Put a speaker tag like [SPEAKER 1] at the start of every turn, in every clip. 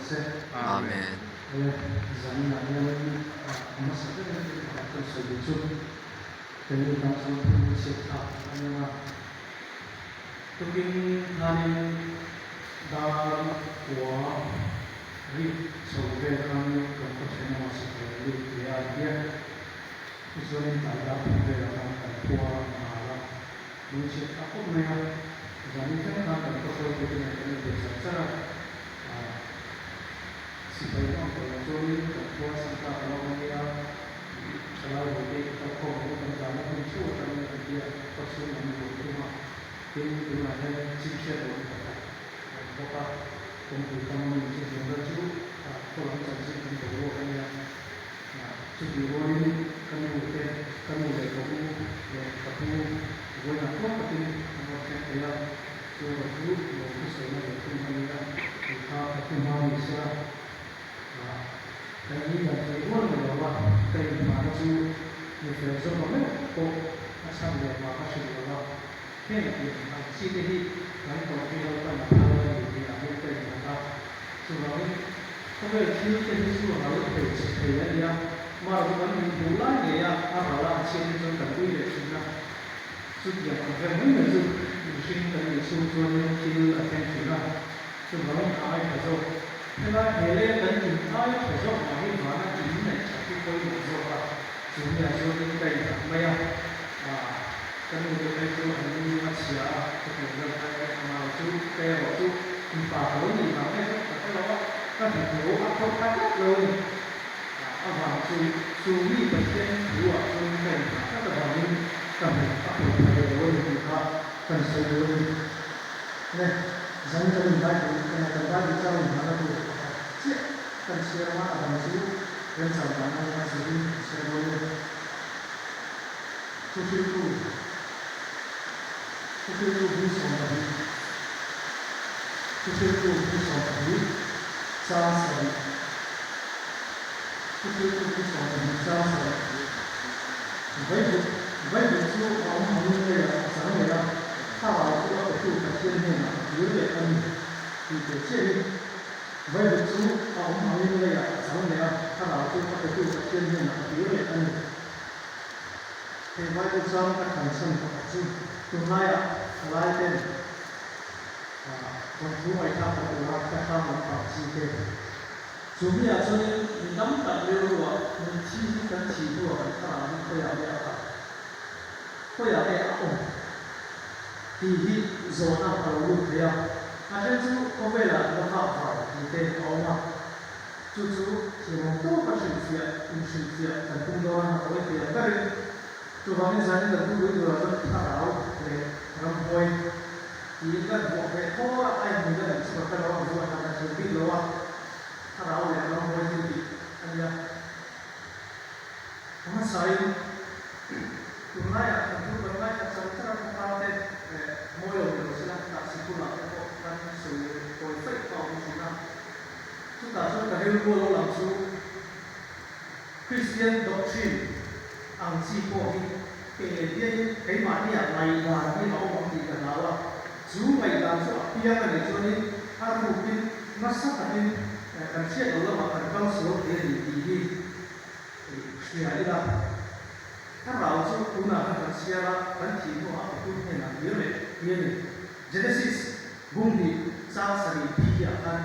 [SPEAKER 1] se.
[SPEAKER 2] Amen.
[SPEAKER 1] Awle, zaninah hian a hmasa ber in thil pakhat kan sawi duh chu keini tan chuan phun chhiat thlak a ni ang a. Tukin khanin dar kua rik chho vel khanin kan khaw thenawm a sipai an lut ve a tia. Tichuanin tlai dar phun velah khan kan khua a nghal a, lungchhiat thlak khawp mai a. Zanin thleng khan kan khaw hruaitute nen kan inbe char char a, sipai an awm tawh loh chuanin kan khua chhan tlak a lo awm ania, thalai vawi te kal khawm ang u kan tlanna hmun theuh atangin an ti a, khaw chhung an buai thung a. Tin, tunah hian chin hriat loh ni pakhat a awm bawk a, kawngpui kam a mi chutiang vel chu khaw lam chanchin kan boruak ania. Chutih rualin ka nu te, ka nu leh ka u leh ka pu vawiinah tluang takin an rawn thleng thei a, chu erawh chu lo thusawina ve thung a ni a, tih kha ka thu hma ni se la, kan hi kan theih rual ni lo a, ka inhmahna chu mi fel zawk a meuh pawh a chhan leh hma ka hrilh lo a, heng tih ang chi te hi kan tawrh hi Lalpan a phal a ni tih ah hian ka innghat a, chuvangin Khawvel thil te hi chu ral thei che thei a nia, mar chu kan min hmuh lai ngei a, a ral a a chhiat hi chuan kan ui leh thin a. Chutiang ang vel mai mai chu mihring kan nih chhung chuanin thil a thleng thin a, chuvangin a ai tha zawk. Helai he lei a kan in ai tha zawk mah hi vana in neih that hi pawimawh zawk a, chu miah chuanin ka innghat mai a, ka nu te phei chu an a chhia a, chutiang vel kha e a mau chu ka erawh chu mipa ka lo nih vang nge chu ka hre lo a, ka hmu a thawk kha tlat lo a ni. A vang chu chu mi Pathian thu ah chuan ka inngah tlat avangin ka hmu a phawt pha ve lo a ni tih kha kan sawi duh a ni. Le, zan kan in Bible kan Bible chang inngahna tur pakhat chiah kan chhiar anga a dang chu remchang dan a zirin kan chhiar dawn e. Thuhriltu Thuhriltu bung 12 Thuhriltu bung 12 chang sarih Thuhriltu bung 12 chang sarih Vaivut Vaivut chu a awm angin leiah a chang leh a, thlarau chu a petu Pathian hnenah a kir leh a ni tih teh chiah hi. Vaivut chu a awm angin leiah a chang leh a, thlarau chu a petu Pathian hnenah a kir leh a ni. He Bible chang ka thlan chhan pakhat chu tunlaiah thalai ten thawnthu ngaihthlak ta tura thla hrang lampang chi te. Chu miah chuanin mi tam tak rilruah mitthi hi kan thih hnuah kan thlarau hi khawiah nge a kal, khawiah nge a awm tih hi zawhna a lo lut thei a. A then chu khawvelah la vak vai tih te a awm a. Chu chu thiamawm tawka hrilhfiah, inhrilhfiah kan tum dawn a, a tawi thei ang berin. Chuvangin zanin kan thupui turah chuan thlarau leh ramhuai tiin kan vuah ve thawr a, a inhmui dan ang chu ka hre lo a, vuah dan a thiam bik lo a, thlarau leh ramhuai thil tih a nia. A hmasain tunlaiah kan thu kan ngaithla char char a, khawtlang te mawi lo ni lo sela, tah sikulah te pawh kan sawi tawi faih kha a awm thin a. Chutah chuan ka rilru lo lang chu Christian doctrine ang chi pawh hi pe biain keimahnia ngaihdan hi a awm ang tih ka hlau a, chu ngaihdan chu a piang a nih chuanin a rukin nasa takin kan hriat loh lamah kan kal sual thei a ni tih hi hria ila. Thlarau chu tunah khan kan chhiar a, kan thih hnuah a petu hnenah kir leh hi a ni. Genesis bung hnih chang sarih phi ah khan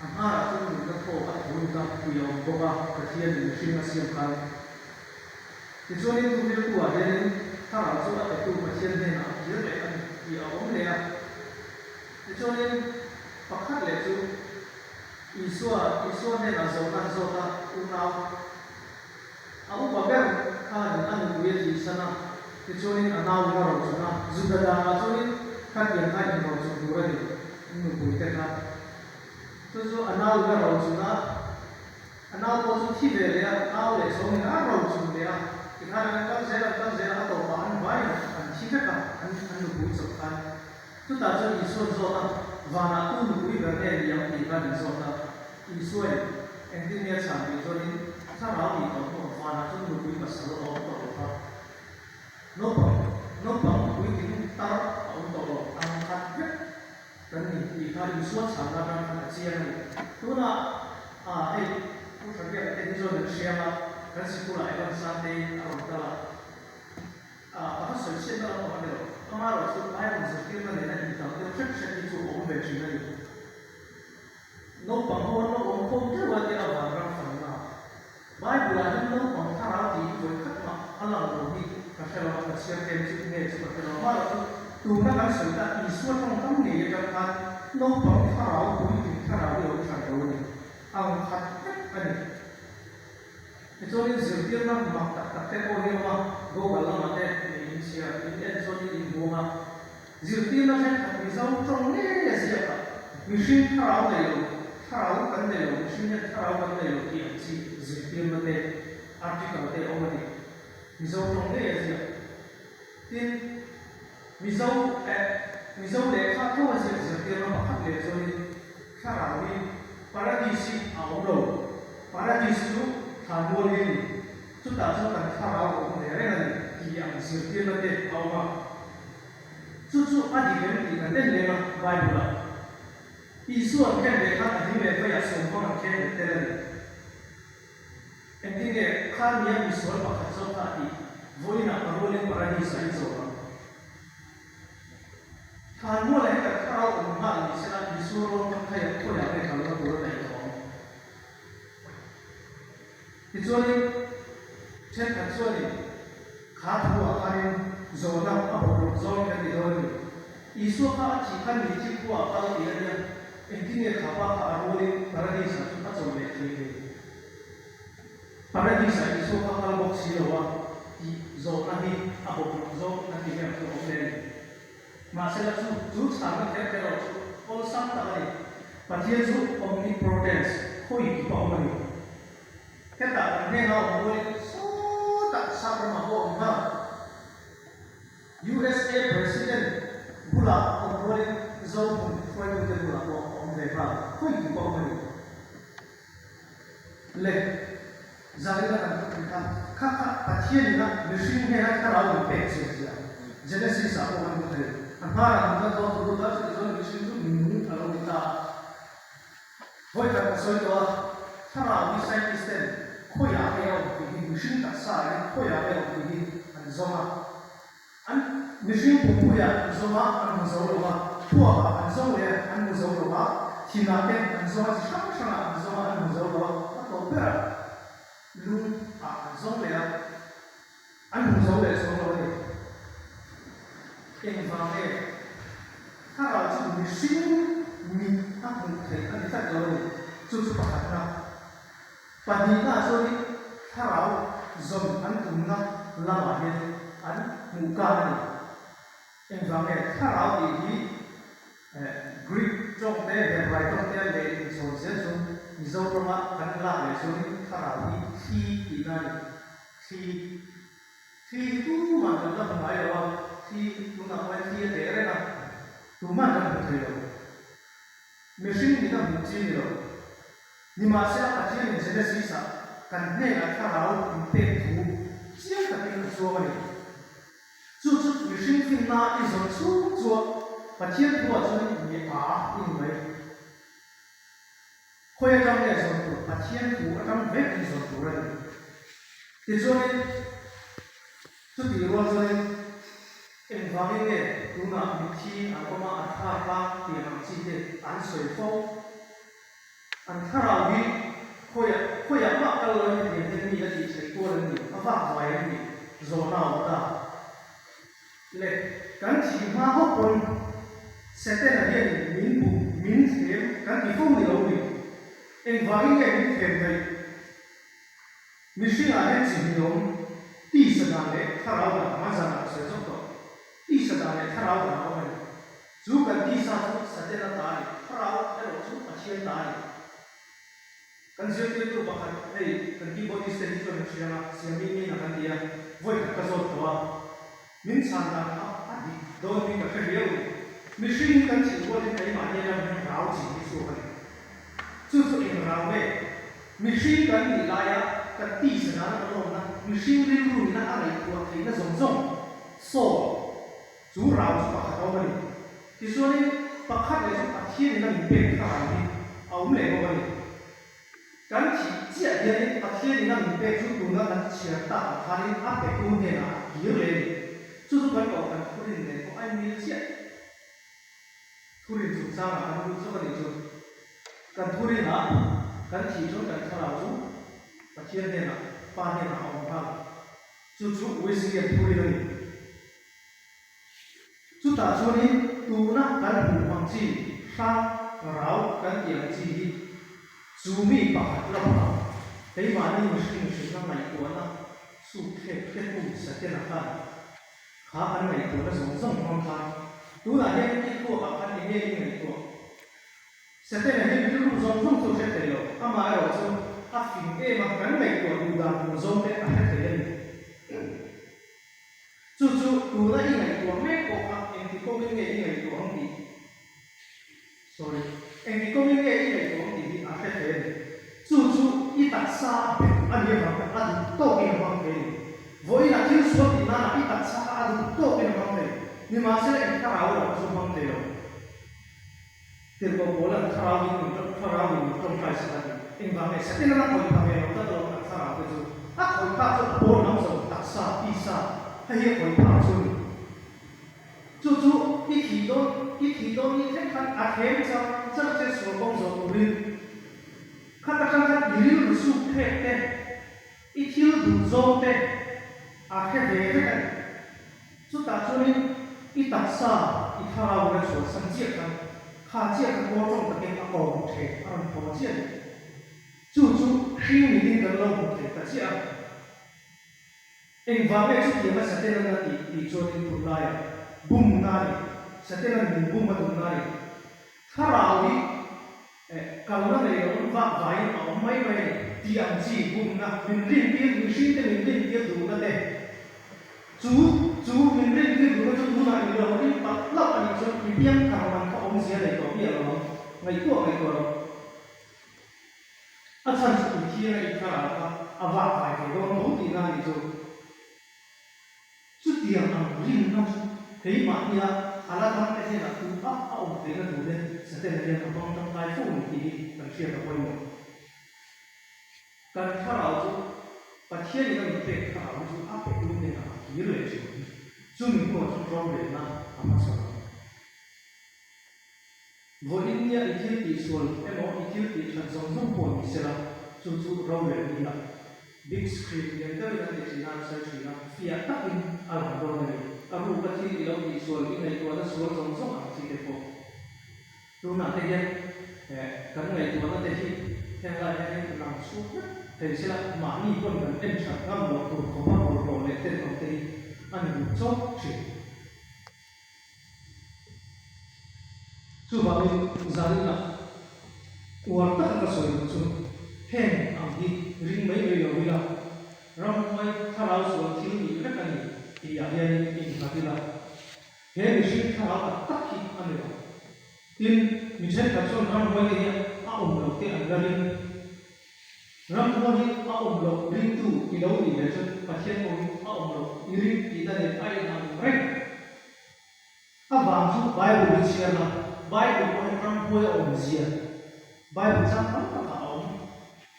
[SPEAKER 1] a hmarah chuan nunna thawk a tho lut a tih a awm bawk a, Pathianin mihring a siam khan. Tichuanin thu riltu ah hianin thlarau chu a petu Pathian hnenah a kir leh a ni tih a awm leh a. Tichuanin pakhat leh chu Isua, Isua hnenah zawhna an zawt a, unau. A upa ber khanin a nupui a thihsan a, tichuanin a nau in a rochun a, Juda danah chuanin khatiang kha in rochun tur a ni, in nupui te kha. Chu chu a nau in a rochun a, a nau pawh chu thi ve leh a, nau leh chhawngin a rochun leh a, tikhan an kal zel, an kal zel a, a tawpah an vaiin an thi vek a, an an nupui chawp khan. Chutah chuan Isua'n zawt a, Vanah tu nupui ber nge ni ang tih khan an zawt a, Isuain engtin nge a chhan tih chuanin thlarau nih tawh hnuah vanah chuan nupui pasal a awm tawh lo kha. Naupang, naupang puitling tar a awm tawh lo, ang khat vek kan ni tih kha Isua chhanna atang khan a chiang a ni. Tunah. Tunah ah hei Pu Thabiaka te hi chuan an hriam a, kan sikulah Evan Sangtei a rawn kal a. Ah ka va sawi chhiatna lam pawh a ni lo. Amaherawhchu Bible zirtirna nena inkalh deuh hrek hrek hi chu a awm ve thin a ni. Naupang ho an lo awm khawm deuh a tia vanram fanna. Bible ah hian naupang thlarau tih hi vawi khat mah a lang lo hi ka hre lo a, ka chhiar tlem chu nge chu ka hre lo. Amaherawhchu tuna kan sawi ta Isua tawngkam ngei atang khan naupang thlarau puitling thlarau hi a awm hran lo a ni. Ang khat vek a ni. Tichuanin zirtirna mak tak tak te pawh hi a awm a, Google lamah te in chhiar in en chuanin in hmu ang a. Zirtirna thenkhat Mizo tawng ngei a ziak a, mihring thlarau nei lo, thlarau kan nei lo, mihring hian thlarau kan nei lo tih ang chi zirtirna te, article te a awm a ni. Mizo tawng ngei a ziak. Tin, Mizo eh Mizo lehkha tho a ziak zirtirna pakhat leh chuanin thlarau hi paradis hi a awm lo. Paradis chu thlanmual hi a ni. Chutah chuan kan thlarau a awm ve reng a ni tih ang zirtirna te a awm a. Chu chu a dik em tih kan en leng a, Bible-ah. Isua an khen leh khan a ding leh veiah sawmvang an khen leh tel a ni. Engtin nge kha nia misual pakhat zawk kha a tih? Vawiinah ka rualin Paradis-ah i chawl ang. Thlanmualah hi kan thlarau awm nghal ni sela Isua rual kha khaia khawiah nge kalna tur a neih tawh ang? Tichuanin, thenkhat chuanin kha thuah khanin zawhna a bawk lawk zawngin kan ti dawn a ni. Isua kha a thih khan mitthi khuaah kal tih a nia, engtin nge kha pa kha a rualin Paradis-ah chu a chawl leh thei ve? Paradis-ah Isua kha kal bawk si lo a tih zawhna hi a bawk lawk zawng kan ti vel chu a awm leh a ni. Mahsela chu chu chhanna kher kher erawh chu awlsam tak a ni. Pathian chu omnipotence, khawi tih pawh a awm a ni. Hetah kan hnenah awm rualin sawtah sap ramah pawh a awm nghal. USA President bulah awm rualin Zohmun hruaitute bulah pawh a awm ve nghal, khawi tih pawh a awm a ni. Le, Zarina kan thupui kha, kha kha Pathian ina mihring hnena thlarau min pek chiah chiah. Genesis ah pawh kan hmu thei. A hmarah min la tawk lut a, chutih chuan mihring chu minung a lo ni ta a. Vawi khat ka sawi tawh a, thlarau hi scientist ten khawiah nge a awm tih hi mihring taksa ah hian khawiah nge a awm tih hi an zawng a. An mihring pumpuiah an zawng a, an hmu zo lo a, thluakah an zawng leh a, an hmu zo lo a, thinah te an zawng a, chi hrang hrangah an zawng a, an hmu zo lo a, a tawp berah lung ah an zawng leh a, an hmu zo leh chuang lo a ni. Engvang nge thlarau chu mihring mit a hmuh theih a ni tlat lo a ni, chu chu pakhatna. Pahnihna chuanin thlarau zawn an tumna lamah hian an hmuh kar a ni. Engvang nge thlarau tih hi Greek tawng te, Hebrai tawng te leh inchhawn zel chu Mizo tawnga kan lak leh chuanin thlarau hi thli tihna a ni. Thli. Thli hi tuman kan la hmu ngai lo a, thli tunah pawh hian thli a teh reng a, tuman kan hmu thei lo. Mihring min a hmuh chi ni lo. Nimahsela Pathianin Genesis-ah kan hnenah thlarau min pek thu chiang takin a chuang a ni. Chu chu mihring finna i zawn chhung chuah Pathian thuah chuan mi a i ni mai. Khawi atang nge zawn tur? Pathian thu atang vek in zawn tur a ni. Tichuanin chutih rual chuanin engvangin nge tunah mitthi an awm a, an thlak a tih ang chi te an sawi fo. An thlarau hi khawiah khawiah mah kal lo in hetiang hian mi a tih theih kual an ni, a vak vai an ni, zawhna a awm ta. Le, kan thih hma hawk pawn Setana hianin min bum, min thlem kan ti fo ni lo ni. Engvangin nge min thlem theih? Mihringah hian chi hnih awm, tisa dan leh thlarau dan, hmanzanah ka sawi zawk tawh. Tisa dan leh thlarau dan a awm a ni. Chu kan tisa chu Satena ta a ni, thlarau erawh chu Pathian ta a ni. Kan zirtirtu pakhat hei kan keyboardist te hi chuan an hria a, Siami Mina kan ti a, vawi khat ka zawt tawh a, min chhan dan kha a dik dawn hi ka hre riau ni. Mihring kan chhilh rualin keimahni ram hian rau chi hi chhuak a ni. Chu chu eng rau nge? Mihring kan nih laia kan tisa dana kan awmna, mihring rilru nena a ngaihtuah theihna zawng zawng, soul, Chu rau chu pakhat a awm a ni. Tichuanin pakhat leh chu Pathianin a min pek thlarau hi a awm leh bawk a ni. min pek chu tuna kan chhiar tak ang khanin a petu hnenah a kir leh a ni. Chu chu kan kohhran thurin nen pawh a inmil chiah. Thurin chungchangah kan duh chawk a nih chu. Kan thurinah kan thih chuan kan thlarau chu Pathian hnenah, Pa hnenah a awm nghal. Chu chu Wesleyan thurin a ni. Chutah chuanin tuna kan hmuh ang chi hrang rau kan tih ang chi hi chu mi pakhat lamah keimahni mihring hrinna ngaihtuahna sukthlek hretu Satena khan kha an ngaihtuahna zawng zawng hmang khan tunah hian i thluakah khan eng nge i ngaihtuah? Setana hi rilru zawng zawng chu a hre thei lo, amaherawh chu a fing em a, kan ngaihtuah duh dan tur zawng te a hre thei a ni. Chu chu tuna i ngaihtuah mek pawh kha engti kawngin nge i ngaihtuah ang tih, sorry, engti kawngin nge i ngaihtuah ang tih hi a hre thei a ni. Chu chu i taksa a pe duh a nih avang khan a duh tawkin a hmang thei a ni. Vawiinah thil sual tih nana i taksa kha a duh tawkin a hmang thei, nimahsela i thlarau erawh kha chu hmang thei lo. Tirhkoh Paula'n thlarau in min thlarau in min tawngtai sak a ti. Engvang nge Satan a khawih pha ve lo tlat alawm kan thlarau te chu. A khawih phak chu a pawn lam zo, taksa, tisa, hei hi a khawih phak chu a ni. Chu chu i thih dawn, i thih dawn ni thleng khan a thleng char char che sual kawng zawh turin khat atang khan i rilru suk thlek te, i thil duh zawng te a hre ve vek a ni. Chutah chuanin i taksa, i thlarau in a chhuahsan chiah khan kha chiah kha kawl tawng takin a ko hmu thei, a rawn thaw chiah a ni. Chu chu hring mitin kan lo hmu thei ta chiah a. Engvang nge chutianga Satan-an a tih tih chuanin tunlaiah bumna a ni, Satan-an min bum a duhna a ni. Thlarau hi kalna nei lo an vak vaiin a awm mai mai a ni tih ang chi bumna min rintir, mihringte min rintir duhna te chu chu min rintir duhna chu tunah i lo ring palh hlauh a nih chuan i piang thar man kha awmzia nei tawh miah lo ang, ngaihtuah ngaihtuah lo. A chhan chu i thianga i thlarau kha a vak vai thei dawn tho tihna a nih chu. Chutiang ang rinna chu keimahnia a la dangte hnenah tu a a awm theihna tur hian Satana hian a hmang tangkai fo ni tih hi kan hriat a pawimawh. Kan thlarau chu Pathianin a min pek thlarau hi chu a petu hnenah a kir leh thin. Chumi hnuah chuan rorelna a hmachhawn ang. Vawiin nia i thil tihsual emaw i thil tih that zawng zawng pawh ni sela, chu chu rorel ni a, big screen lian deuhin an ti thin a, an sawi thin a, fiah takin a lang dawn a ni. A ruka thil i lo tihsual, i ngaihtuahna sual zawng zawng ang chi te pawh. Tunah te hian kan ngaihtuahna te hi heng lai hianin lang chhuak vek thei sela, mahni pawn kan en that ngam loh tur khawpa bawlhhlawh leh tenawm te hi a ni duh chawk thin. Chuvangin zaninah uar taka ka sawi duh chu heng ang hi ring mai mai lo ila, ramhuai thlarau sual thil nih vek a ni tihah hianin innghat ila, he mihring thlarau tak tak hi a ni lo. Tin, mi thenkhat chuan ramhuai te hi a awm loh te an la ring. Ramhuai hi a awm loh ringtu i lo nih ve chuan Pathian pawhin a awm loh i ring tihna nen a inang reng. A vang chu Bible hi chhiar la, Bible pawh hi ramhuai a awm zia Bible chang tam takah a awm.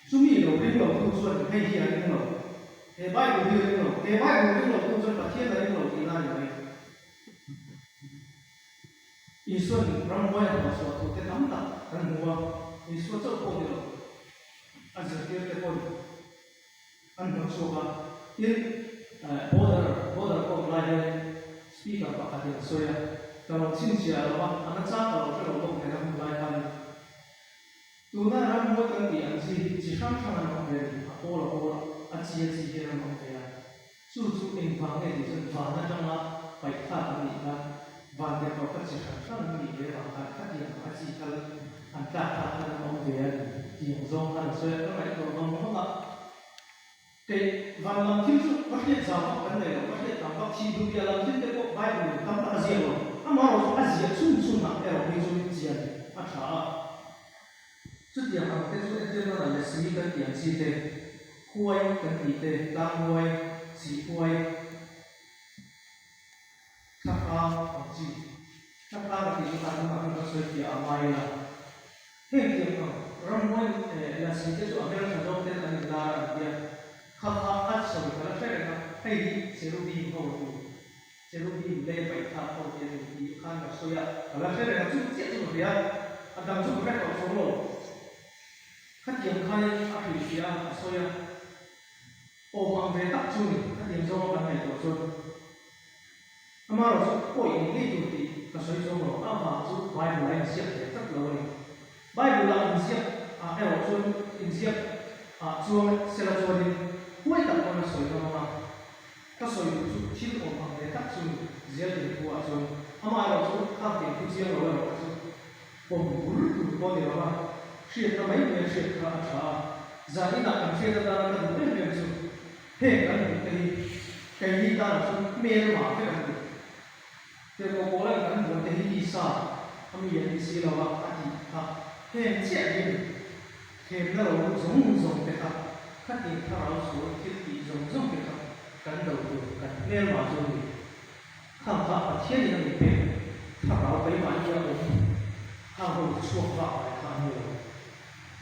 [SPEAKER 1] Chumi lo ring lo tu chuan hei hi a ring lo, he Bible hi a ring lo, he Bible ring lo tu chuan Pathian a ring lo tihna a ni mai. Isua'n ramhuai a hnawhchhuah thu te tam tak kan hmu a, Isua chauh pawh ni lo, a zirtirte pawhin an hnawhchhuak a. Tin, border border pawh lai hianin speaker pakhatin a sawi a, ka lo chhinchhiah lo a, a nachang ka lo hre lo bawk nen a hun lai khanin. Tuna ramhuai kan tih ang chi hi chi hrang hrang an awm ve a ni, a pawl a pawl a, a chi a chi hian an awm ve a. Chu chu engvang nge tih chuan van atanga paih thlak an nih khan van tirhkoh kha chi hran hran an nih ve avang khan khatiang ang a chi kal an tlak thlak khan an awm ve a ni tih ang zawng khan a sawi a, ka ngaihtuah vang vang a, kei van lam thil chu ka hriat zau vak kan nei lo, ka hriat tam vak thih duh piah lam thil te pawh Bible in tam tak a ziak lo, amaherawhchu a ziah chhun chhunah erawh hi chu chian a tha a. Chutiang ang te chu entir nana lesi kan tih ang chi te, huai kan tih te, tlang huai, sih huai, thlahrang ang chi, thlahrang a tih chu khan tunah khan kan sawi fiah a ngai ila. Heng tiang ang ramhuai lasi te chu a hmeltha zawk ten an inlar an tia. Kha kha a sawi ka la hre reng a, hei hi cherubim ho an ni, cherubim lei paih thlak ho te an ni tih khan ka sawi a, ka la hre reng a, chu chiah chu ka hria, a dang chu ka hre tawh chhawng lo. Khatiang khanin a hrilhfiah a, a sawi a, awm ang ve tak chu ni, khatiang zawnga kan ngaihtuah chuan. Amaherawhchu pawi ngei ngei tur tih ka sawi chuang lo, a vang chu Bible a inziak ve tlat lo a ni. Bible a inziak ah erawh chuan inziak ah chuang sela chuanin huai tak pawn a sawi ngam ang a, ka sawi duh chu thil awm ang ve tak chu ni zel din thu ah chuan amaherawhchu khang tiang thu chiang lo erawh kha chu pawm bul tur pawh a ni lo a, hriatna mai mai a hriat kha a tha a, zan inah kan hriat atana ka duh em em chu Heng kan hmuh te hi keini tanah chuan hmel mah vek an ni. Tirhkoh Paula'n kan buan te hi tisa a mi an ni si lo a, a tih kha heng chiah hi a ni. Thlemna lo zawng zawng te kha, khatin thlarau sual thil tih zawng zawng te kha kan do tur kan hmel mah chu a ni. Khang kha Pathianin a min pek thlarau keimahni a awm khang ho chhuak vak lai kha a ni lo.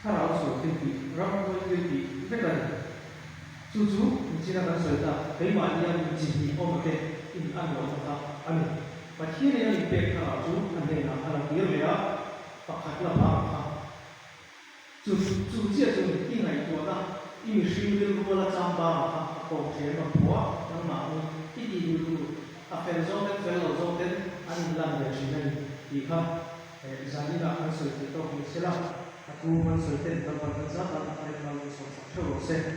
[SPEAKER 1] Thlarau sual thil tih, ramhuai thil tih vek a ni. Chu chu michina kan sawi ta, keimahnia mi chi hnih awm te in an lohna kha a ni. Pathianin a min pek thlarau chu a hnenah a la kir leh a, pakhat la bang kha. Chu chu chiah chu ni, i ngaihtuahna, i mihring rilrual a chang bangah kha a kawm ṭhen rawn pawh a, nangmahni i tih duh tur a fel zawk ten fel lo zawk ten an inlan ve ṭhin a ni tih kha. Zaninah kan sawi theih tawk ni sela, a thu kan sawi ten kan van kan zat a, a rinna min sawmsak theuh rawh se.